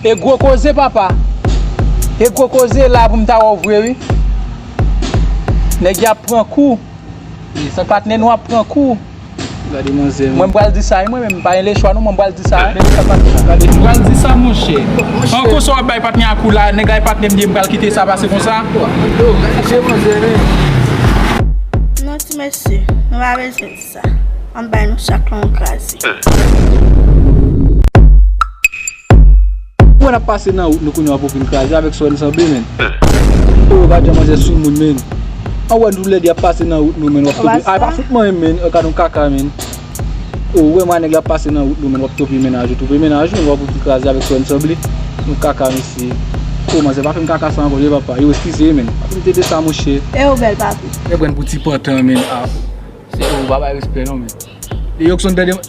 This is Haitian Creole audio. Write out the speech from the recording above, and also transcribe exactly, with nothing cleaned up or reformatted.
E gwo koze, papa. E gwo koze la pou m ta wè w vre, wi. Nèg y ap pran kou. Patnè nou ap pran kou. Gade manzè, mwen, m pral di sa, wi, mwen menm, m pa gen lechwa, non, mwen, m pral di sa, wi. Gade, gade. M pral di sa, monchè. An kou sa w ap bay patnè a kou la, nèg la e patnè m ye, m pral kite sa pase konsa. Gade manzè, men. Non, ti mesye, nou pa bezwen di sa. Ann bay nou chak la yon kraze. Ou wè n ap pase nan wout nou kounye a, w ap vin kraze avèk sa w sanble, men. O, gad jan manzè soumoun, men. An wè nou lèd y ap pase nan wout nou, men, w ap tope. Ay, pa fout mwen, men, gad yon kaka, men. O, ou wè mwen nèg la ap pase nan wout nou, men, w ap tope mennaj ou, tope mennaj ou, men, w ap vin kraze avèk sa w sanble. Yon kaka, mesye. O, manzè, pa fè m kaka sa ankò, non, papa. Yo, eskize, men. Pa fè m tete sa, monchè. E ou bèl, papi. E pran pou ti pantan, men. A. Se ou pa bay respè non, men. E yo k sonn tande.